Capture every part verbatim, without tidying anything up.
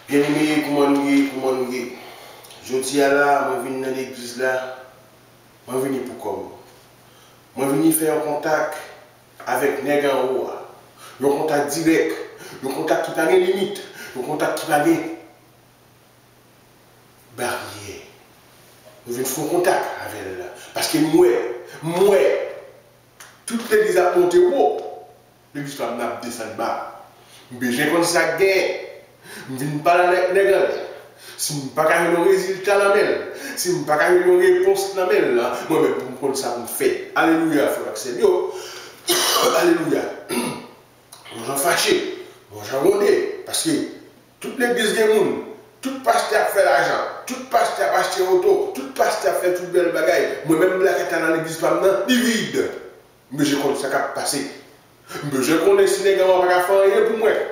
Byeneme, kòman nou ye? Kòman nou ye? Jodi a la, mwen vin nan legliz la, mwen vini pou kò m. Mwen vini fè yon kontak avèk nèg anwo a. Yon kontak dirèk, yon kontak ki pa gen limit, yon kontak ki pa gen baryè. Mwen vin fè yon kontak avè l la. Paske m wè, m wè, tout legliz ap monte wo. Legliz pa m nan ap desann ba. M bezwen konn sa k genyen. M vin pale avèk nèg anlè. Si m pa ka jwenn yon rezilta nan men l, si m pa ka jwenn yon repons nan men l, mwen menm pou m konn sa pou m fè. Alelouya, frè ak sè m yo. Alelouya. Yon jan fache, yon jan wonde, paske tout legliz gen moun, tout pastè ap fè lajan, tout pastè ap achte oto, tout pastè ap fè tout bèl bagay. Mwen menm blakèt la nan legliz pa m nan, li vid. M bezwen konn sa k ap pase. M bezwen konnen si nèg an pa ka fè anyen pou mwen.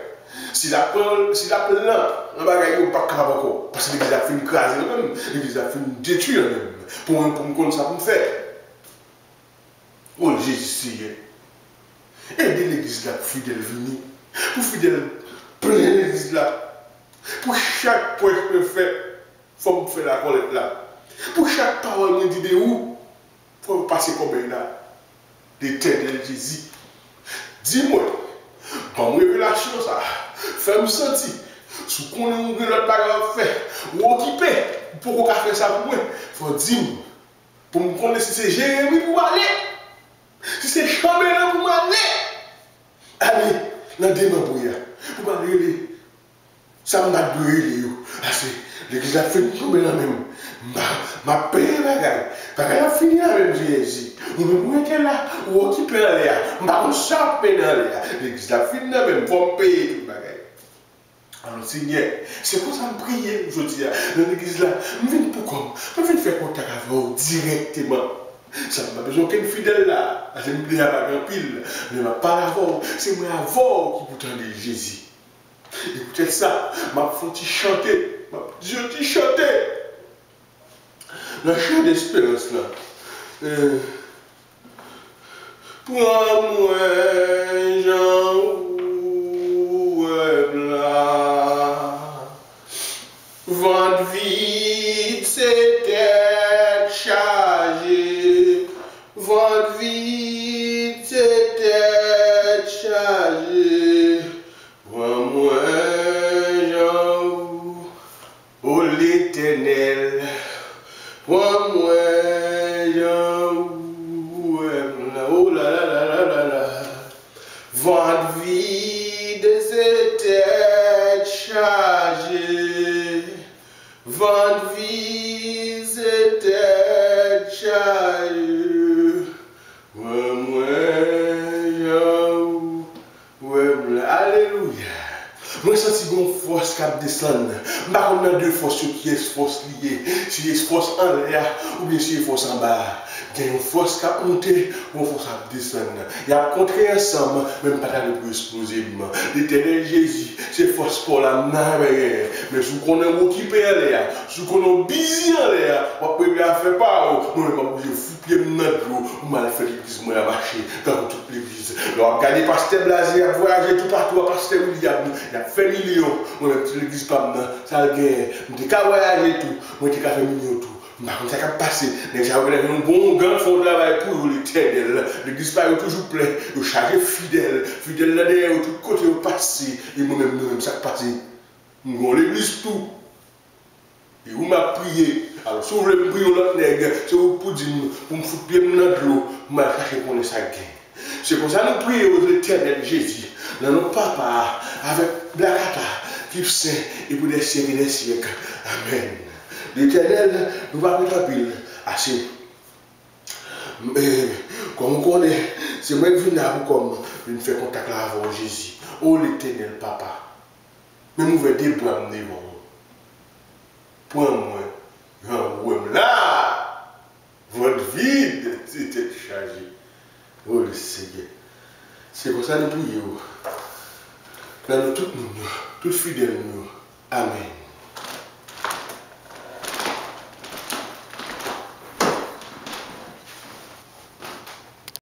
Si l ap pran, si l ap lan nan bagay yo, m p ap kapab ankò. Paske legliz la fin kraze nan men m, legliz la fin detwi nan men m. Pou mwen, pou m konn sa pou m fè. O Jezi Seyè, ede legliz la pou fidèl vini, pou fidèl plen legliz la, pou chak prèch mwen fè, fò m fè lakòlèt la, pou chak pawòl mwen di de ou, fò m pase kòbèy la. Letènèl Jezi, di mwen, ban m revelasyon sa, fè m santi, si w konnen ou gen lòt bagay w ap fè, ou okipe, ou poko ka fè sa pou mwen, fò w di m, pou m konnen si se Jeremi pou m ale, si se Chanbelan pou m ale. Ale nan demanbre a, pou m al rele sa m pa t dwe rele yo. Ase, legliz la fin tonbe nan men m. M pa, m ap peye bagay. Bagay ap fini nan men m, Jezi. Ou menm ou rete la, ou okipe anlè a. M pa konn sa w ap mennen anlè a. Legliz la fin nan men m, fò m peye tout bagay. Alò, Senyè, se konsa m priye jodi a nan legliz la. M vin pou kò m. Mwen vin fè kontak avè w dirèkteman. Sa m pa bezwen okenn fidèl la. Paske m deja pa gen anpil. Men m ap pale avè w. Se mwen avè w ki pou tande, Jezi. E poutèt sa, m ap fè yon ti chante. M ap di yon ti chante. Nan chan desperans lan. Eh, Pran mwen jan ou wè m la. Vant vid se tèt chaje. Vant vid se tèt chaje. Pran mwen jan ou, o Letènèl, pran mwen jan ou wè m la. O la la la la la la. Vant vid se tèt chaje. Vant vid se tèt chaje. Pran mwen jan ou wè m la. Alelouya. Mwen santi gon fòs k ap desann. M pa konn nan de fòs yo kiyès fòs li ye. Si se fòs anlè a, oubyen si se fòs anba a. Gen yon fòs k ap monte, gon fòs ap desann. Y ap kontre ansanm, men m pa t ale pou eksploze m. Letènèl Jezi, se fòs pa w la m nan genyen. Men si w konnen w okipe anlè a, si w konnen w bizi anlè a, w ap regle afè pa w, mwen menm m ap oblije fout pye m nan dlo pou m al fè legliz mwen an mache, tankou tout legliz. Lè w ap gade pastè Blaze ap vwayaje toupatou a, pastè William, y ap fè milyon, mwen menm ti legliz pa m nan, sa l genyen, m te ka vwayaje tou, mwen te ka fè milyon tou. M pa konn sa k ap pase. Nèg sa yo genlè gen yon bon gang fè yon travay pou yo, Letènèl. Legliz pa yo toujou plen. Yo chaje fidèl. Fidèl nan dèyè yo tout kote yo pase. E mwen menm, mwen menm, sa k pase? M gon legliz tou. E ou m ap priye. Alò, si w vle m priye yon lòt nèg, se ou k pou di m, pou m fout pye m nan dlo, pou m al chache konnen sa k gen. Se konsa nou priye w, Letènèl Jezi, nan non Papa a, avèk Blakata, ki sen e pou dè syèk e dè syèk. Amèn. Letènèl, nou pa konn anpil, ase. E, kòm ou konnen, se mwen k vin la pou kò m, vin fè kontak la avè w, Jezi. O Letènèl, Papa, men m ouvè de bra m devan w. Pran mwen, jan ou wè m la. Vant vid, se tèt chaje. O Senyè. Se konsa nou priye w. Nan non tout moun yo, tout fidèl nou yo. Amèn.